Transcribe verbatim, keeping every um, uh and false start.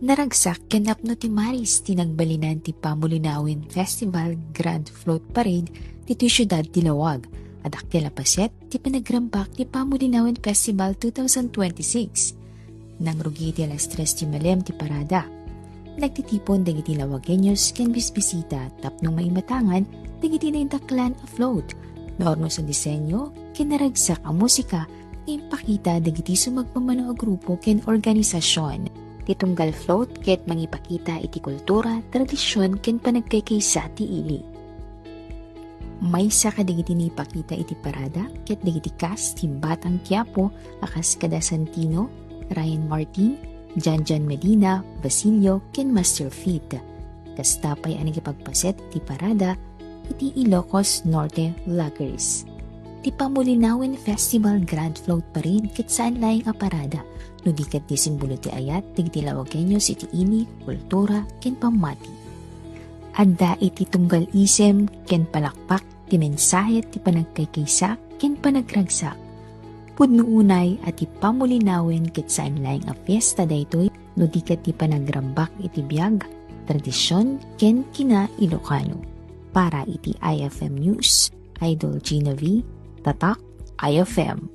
Naragsak ken napno ti Maris ti nagbalinan ti Pamulinawen Festival Grand Float Parade ditoy siudad ti Laoag. Dakkel a paset ti panagrambak ti Pamulinawen Festival twenty twenty-six. Nangrugi iti alas tres ti malem ti parada. Nagtitipon dagiti Laoagueños ken bisbisita tapno maimatangan dagiti naindaklan a float, naurnos a disenyo ken naragsak a musika nga impakita dagiti sumagmamano a grupo ken organisasion. Ti tunggal float ket mangipakita iti kultura, tradision ken panagkaykaysa ti ili. Maysa kadagiti naipakita iti parada ket dagiti cast ti Batang Quiapo a kas kada Santino, Ryan Martin, Janjan Medina, Basilio, ken Master Fit. Kasta pay a nagipagpaset iti parada iti Ilocos Norte Vloggers. Ti Pamulinawen Festival Grand Float Parade ket saan laeng a parada, no di ket ti simbolo ti ayat dagiti Laoagueños iti ili, kultura, ken pammati. Adda iti tunggal isem ken palakpak ti mensahe ti panagkaykaysa ken panagragsak. Pudno unay a ti Pamulinawen ket saan laeng a fiesta daytoy no di ket ti panagrambak iti biag, tradision, ken kina-Ilocano. Para iti I F M News, Idol Gina V, Tatak I F M.